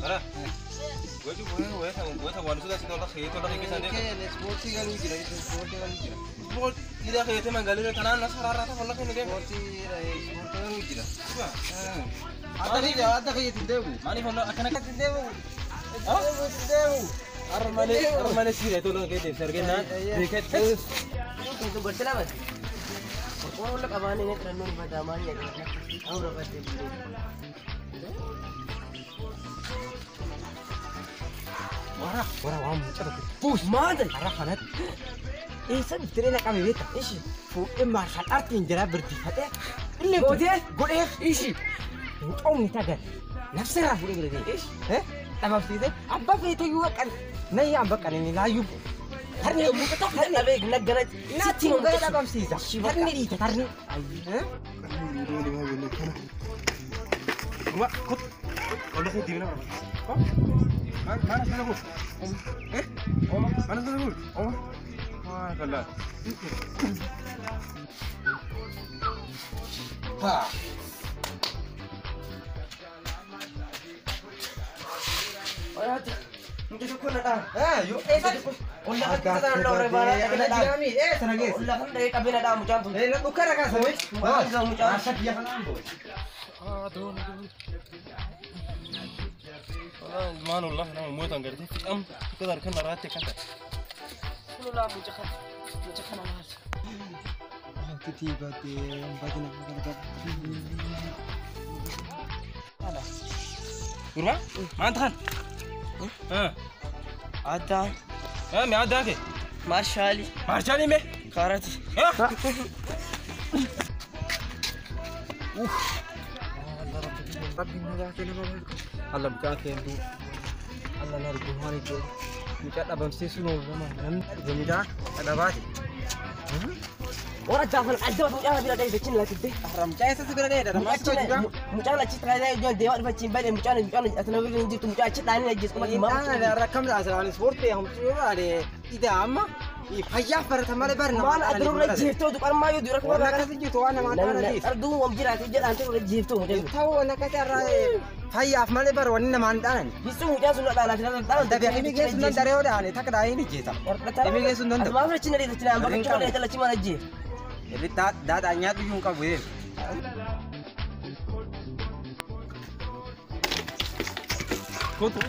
Ara. Gochu gocha waan suda si tola khee tola khee sande. Ispoortii galuu jira ispoortii galuu jira. Sport ida khee te mangalira tanaan na sarara ta tola khee nige. Ispoortii ispoortii galuu jira. Adda khee adda khee itti deemu. Maaliif olla akkana Itti deemu. Itti deemu. Armale armale siire tola khee deebise argennaan beekette. Dubartii lamatti. Qorqoorroo la qabaanii inni xirannoon badaa maal jedhama. Awura baddee bulee. Wara wara waan mucaa tokko buus. Maal ta'e? Karaa kanatti. Eessa dhuftee na qabe beekta? Ishi. Fuudhee maarshaal artiin jira birdifadhee. Illee Gootee? Godhee. Ishi. Mucoomni tagar. Nafsirraa fuudhee bira deeme. Ishi. Dhabamsiisee abbaa feeteyyuu baqqan. Nayyaa an baqqan inni laayyuu. Tarni Dhabee naggana. Natti gara dhabamsiisa. Tarni dhiita tarni. Wa kot. Olla khee deebina barbaachisa. Mana sana guur. Mana sana guur. Maa kallaa. Ha. Oyaati. Mucaa tokko na dhaan. Yoo eessa? Olla kan keessa sana loore baala. Ana jiraami ee sana geesse. Olla kan dhahee qabee na dhaan mucaan tun. Ee dhukkara kaasa. Maal isa mucaan? Maasha biyya kanaan booda. Maan olla nama mootan gartee fixam kadar kan irratti kan ta'e. Kun laa mucaa kana. Mucaa kana maal? Titi baatee baatee nama gargaara. Gurbaa maan tahan? Addaa. Mee addaa kee? Maarshaali. Maarshaalii mee? Kaarati. Rabbiin nagaa kee nama barbaadu. Allah mucaa kee hin Allah na argu waan iddoo mucaa dhabamsiisuun oolama namni dhufe mucaa dhabaati. Warra jaafan adda mucaa bira dhahee dachin laatitte. Mucaa eessatti bira dhahee dha? Mucaan achi xaayaa ijoon deemaa dhufa achiin baay'ee mucaan mucaan asina bira hin jirtu mucaa achi dhaanii ajjees qoma Inni rakkam taasisan ispoortii hamtuu yoo baane ida amma fayyaaf barata malee barna. Maal adurra jeeftoo duqarmaa yoo dura Waan akkasii jirtu waan namaan dhaanatiif. Arduun wam jiraate jedhaan ta'e jeeftoo mucaa. Ta'uu waan akkasii irraa fayyaaf malee bara wanni namaan dhaanan. Bisu mucaa sun dhaanaa dhaanaa. Dabe himi geessu nan daree yoo dhaane takka dhaanii ni jeeta. Himi geessu nan danda'u. Maaf achi na dheeta achi naan bakka cufa dheeta achi mana jee. Irri daadhaa nyaadhu iyyuu hin qabu. Kotu.